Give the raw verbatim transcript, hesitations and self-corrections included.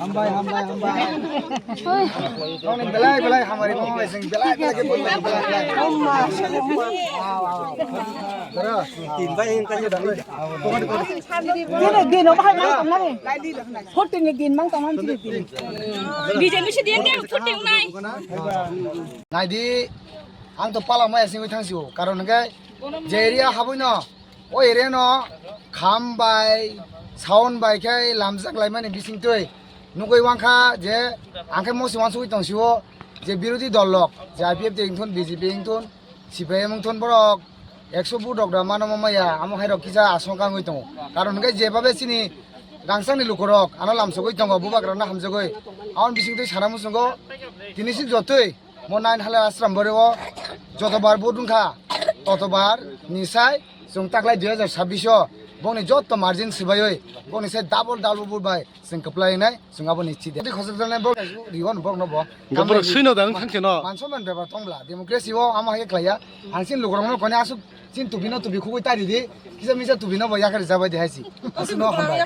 Hambai, hambai, hambai. Nongni belai, belai hamari, nongni sing belai, belai, belai, belai, belai. Bro, tin bai, tin bai. Dino, dino, bahai mang tong nani. Fourteen ni din mang tong nani, dino. Bijay misi din din, fourteen nai. Naidi, ang to pala maya singwi thangsiu, karon hwnkhe je area habwino, o area no kham bai, sound bai khe lamjak laimani bisingtwi nugwi wankha je ang khe mosi wansugwi tongsio je birodhi dol rok, je I P F T wngthun, B J P wngthun, C P I M wngthun, borok ekso vote rok da mano ma maya, amo hai rok kisa asongkha wngwi tongo. Karon hwnkhe je babe chini rangchakni lukurok ano lamsogwi tongo, bubagrano hamjagwi. Aboni bisingtwi sana muchungo tini si jotoi mo nine halar asram bore o jotobar vote wngkha, totobar ni sai chwng taklai dui hajar sabbish o bongni jotto margin swbaiwi bongni sai double double vote bai chwng kwplai wngnai, chwng aboni chide. Tei khosok jalnai borok rigon borokno bo. Hwnkhe borok swino da wng thangkhe no. Man somman bepar tong bla, democracy o amo hai khlaiya. Ang chini lukurokno kone aswk chini tubino tubi khugwi tari di, kisa misa tubino bo yakar jabai di hai si. Aswkno hambai.